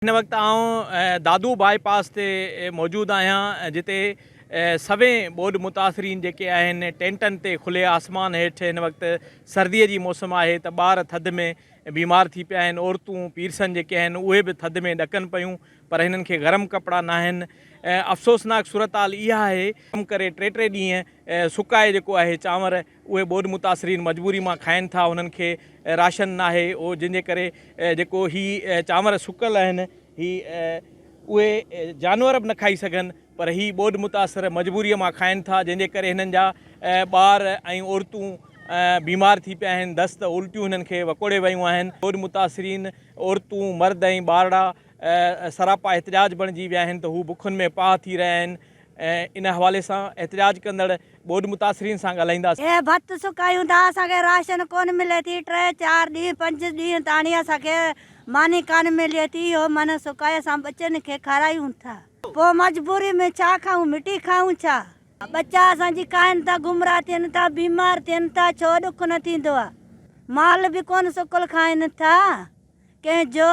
هن وقت آئون دادو باء پاس تي موجود آهيان جتي سوين ٻوڏ متاثرين جيڪي آهن ٽينٽن تي کلي آسمان هيٺ هن وقت سردي جي موسم آهي ته ٻار ٿڌ ۾ بيمار ٿي پيا آهن عورتون پيرسن جيڪي آهن اهي به ٿڌ ۾ ڏڪن پيون پر هنن کي گرم ڪپڙا ناهن افسوسناڪ صورتحال اها آهي ڪم ڪري ٽي ٽي ڏينهن سڪائي جيڪو آهي چانور اهي ٻوڏ متاثرين مجبوري مان کائن ٿا انهن کي راشن ناهي اهو جنهن جي ڪري جيڪو هي چانور سڪل آهن هي اهي جانور به نه کائي سگهن پر هي ٻوڏ متاثر مجبوري مان کائن ٿا جنهن جي ڪري هنن جا ٻار ۽ عورتون بيمار ٿي پيا آهن دست الٽيون هنن کي وڪوڙي ويون آهن ٻوڏ متاثرين عورتون مرد ۽ ٻارڙا سراپا احتجاج بڻجي ويا آهن ته هو بکن ۾ پاهه ٿي رهيا آهن ان حوالي سان احتجاج ڪندڙ ٻوڏ متاثرين سان ڳالهائينداسين. هي ڀت سڪايون ٿا اسان کي راشن ڪونه ملي ٿي ٽي چار ڏينهن پنج ڏينهن تاڻي اسان کي ماني ڪانه ملي ٿي اهو من سڪائي اسان ٻچن کي کارايون ٿا پوء مجبوري ۾ ڇا کائون مٽي کائون ڇا ٻچا اسان جي کائن ٿا گمراهه ٿين ٿا بيمار ٿين ٿا ڇو ڏک نه ٿيندو آ مال به ڪونه سڪل کائن ٿا ڪنهن جو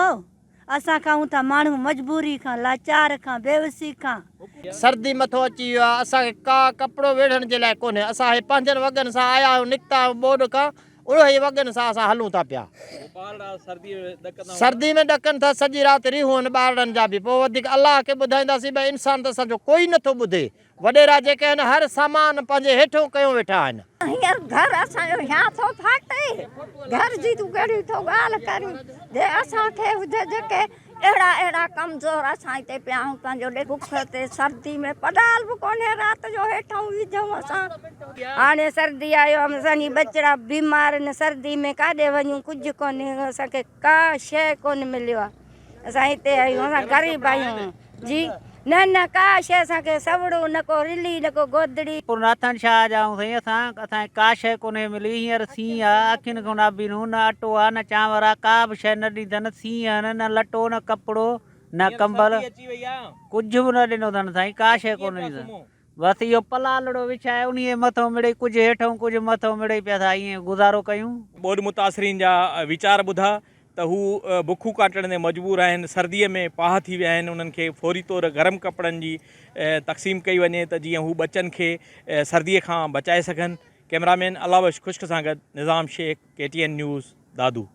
اسان کائون ٿا ماڻهو مجبوري کان لاچار کان بيوسي کان. سردي مٿو اچي ويو آهي اسان کي ڪا ڪپڙو ويڙهڻ جي لاء ڪونهي اسان هي پنهنجن وڳن سان آيا آهيون نڪتا آهيون ٻوڏ کان اهي وڳن سان اسان هلون ٿا پيا سردي ۾ ڏڪن ٿا سڄي رات ريهون آهن ٻارڙن جا به پوء وڌيڪ الله کي ٻڌائينداسين ڀئي انسان ته اسان جو ڪوئي نٿو ٻڌي وڏيرا جيڪي آهن هر سامان پنهنجي هيٺون ڪيو ويٺا آهن. هينئر گهر اسان جو هيان ٿو ڦاٽي، گهر جي تون ڪهڙي ٿو ڳالهه ڪرين، جي اسان کي هجي جيڪي اهڙا اهڙا ڪمزور اسان هتي پيا آهيون پنهنجو ڏي بک تي سردي ۾ پڏال به ڪونهي رات جو هيٺئون وجهون اسان. هاڻي سردي آيو آهي اسان جي ٻچڙا بيمار آهن سردي ۾ ڪاڏي وڃون ڪجهه ڪونهي اسان کي ڪا شيء ڪونه مليو آهي اسان هتي آهيون اسان غريب آهيون جي نه نه ڪا شيء اسان کي سوڙو نه ڪو رلي نه ڪو گودڙي. پور ناٿن شاهه جا آهيون سائين اسان اسان کي ڪا شيء ڪونهي ملي هينئر سيء آ اکين کان نابين هون نه اٽو آ نه چانور آ ڪا به شيء نه ڏني اٿن سيء آهن نه لٽو نه ڪپڙو نه ڪمبل ڪجهه به نه ڏنو اٿن سائين ڪا شيء ڪونه ڏني اٿن بس اهو پلالڙو وڇائي انهيء مٿئون مڙئي ڪجهه هيٺئون ڪجهه مٿئون مڙئي پيا ٿا ائين گذارو ڪيون. ٻوڏ متاثرين جا ويچار ٻڌا ته هو بکون ڪاٽڻ تي مجبور آهن، سرديء ۾ پاهه ٿي ويا آهن، انهن کي فوري طور گرم ڪپڙن جي تقسيم ڪئي وڃي ته جيئن هو ٻچن کي سرديء کان بچائي سگهن. ڪئميرا مين الله بخش خشڪ سان گڏ Nizam Shaikh, K T N news, Dadu.